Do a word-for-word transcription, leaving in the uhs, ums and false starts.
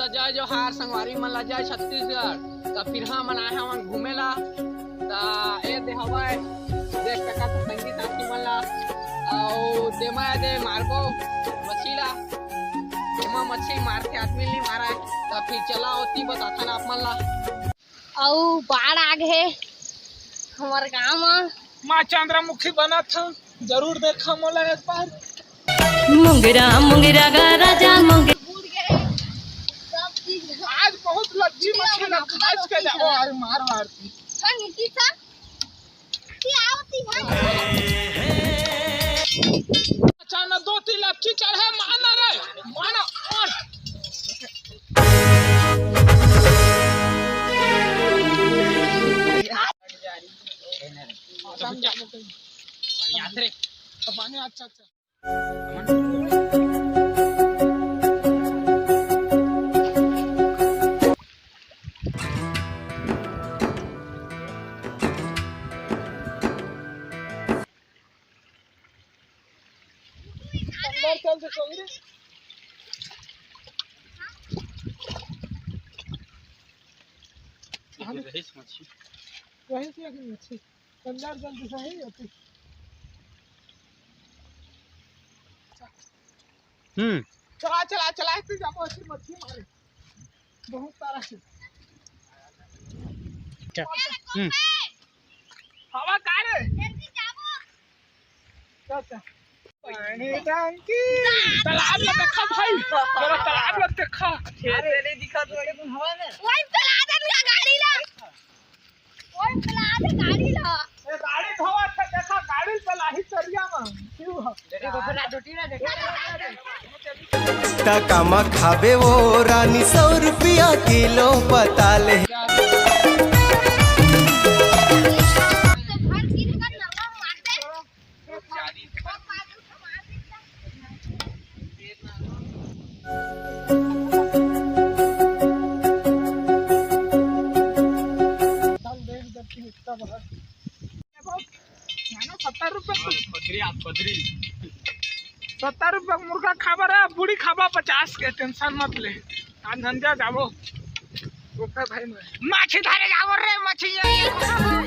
त जय जोहार संगवारी मन ला, जय छत्तीसगढ़। त फिर हमन आए हवन घूमे ला। त ए दे हवय, देख सकत हो संगी साथी मन ला, अउ देमा ए दे मारबो मछली ला। एमा मछली मारथे, आदमी नी मारय। त फिर चला ओती बताथन आप मन ला। अउ बाढ़ आ गे हे हमर गांव म। माँ चंद्रमुखी बनत ह, जरूर देखा मोला एक बार। मुंगरा मुंगरा गा राजा मुंगरा। आज बहुत लच्छी मछली ना खास के जाओ, आज मार मार के। हाँ, नीतीश सर, की आवती है? अचानक दो तीन लच्छी चढ़े, माना रे, माना, मार। पानी अच्छा, अच्छा। अंदर चल दे, सही रे। रहीस मछली। रहीस या कि मछली? अंदर चल दे, सही होती। हम्म। चला, चला, चला, तू जाबो, ऐसी मछली मारे। बहुत सारा है। अच्छा। हम्म। हवा का रे? चल, चल। पानी टंकी। तालाब ला देखा भाई, तेरा तालाब ला देखा। खेत नहीं दिखा तो हवा में। वही चला दे मेरा गाड़ी ला। ओए, चला दे गाड़ी ला। ए, गाड़ी धोवत हे, देखा, गाड़ी चलाही चरिया म। क्यों ह? देखा, देखा, देखा। त कामा खाबे वो रानी, सौ रुपया किलो पताल हे। सत्तर रुपया। सत्तर रुपया मुर्गा खाबा रे, पूड़ी खाबा पचास के, tension मत ले। आज धंधा जाबो। ओकर भाई में। माछी धरे जाबो रे, मछिया।